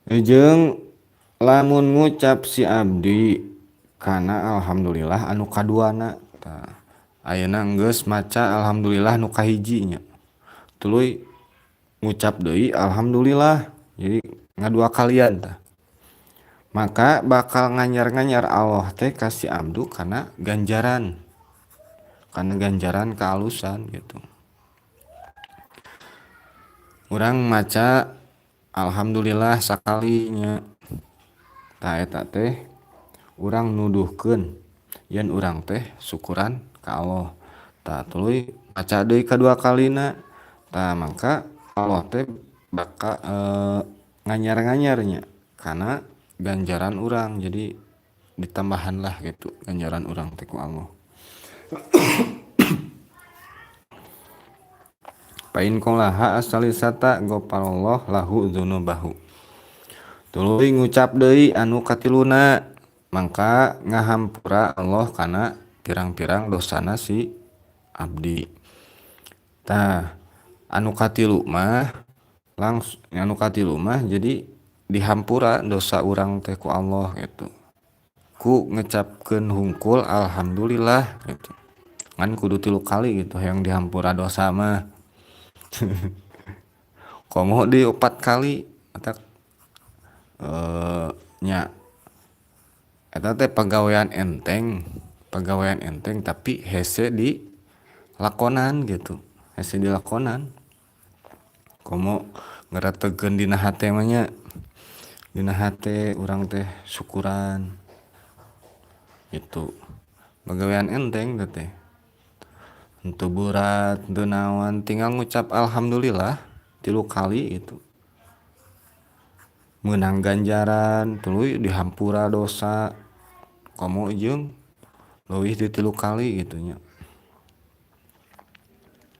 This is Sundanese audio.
Jeung lamun ngucap si abdi kana alhamdulillah anu kaduana tah ayeuna geus maca alhamdulillah nu kahiji nya tuluy ngucap deui alhamdulillah jadi ngadua kalian tah maka bakal nganyar-nganyar Allah teh ka si abdu kana ganjaran kaalusan gitu. Urang maca alhamdulillah sakalinya tah eta teh urang nuduhkeun yen urang teh syukuran ka Allah. Tah tuluy maca deui kadua kalina tah maka Allah teh bakal nganyar-nganyarnya kana ganjaran urang jadi ditambahan lah gitu ganjaran urang teh ku Allah. Pain qolaha asalisata ghafarallahu lahu dzunubahu. Tuluy ngucap deui anu katiluna mangka ngahampura Allah kana pirang-pirang dosana si abdi. Tah anu katilu mah langsung anu katilu mah jadi dihampura dosa urang teh ku Allah gitu. Ku ngecapkeun hungkul alhamdulillah gitu. Ngan kudu 3 kali gitu yang dihampura dosa mah. Komo di 4 kali eta nya eta teh pagawean enteng tapi hese di lakonan gitu, hese di lakonan. Komo ngerategeun dina hate mah nya, dina hate urang teh syukuran gitu. Pagawean enteng teh henteu berat, henteu naon, tinggal ngucap alhamdulillah 3 kali gitu. Meunang ganjaran tuluy dihampura dosa komo jeung leuwih di 3 kali gitu nya.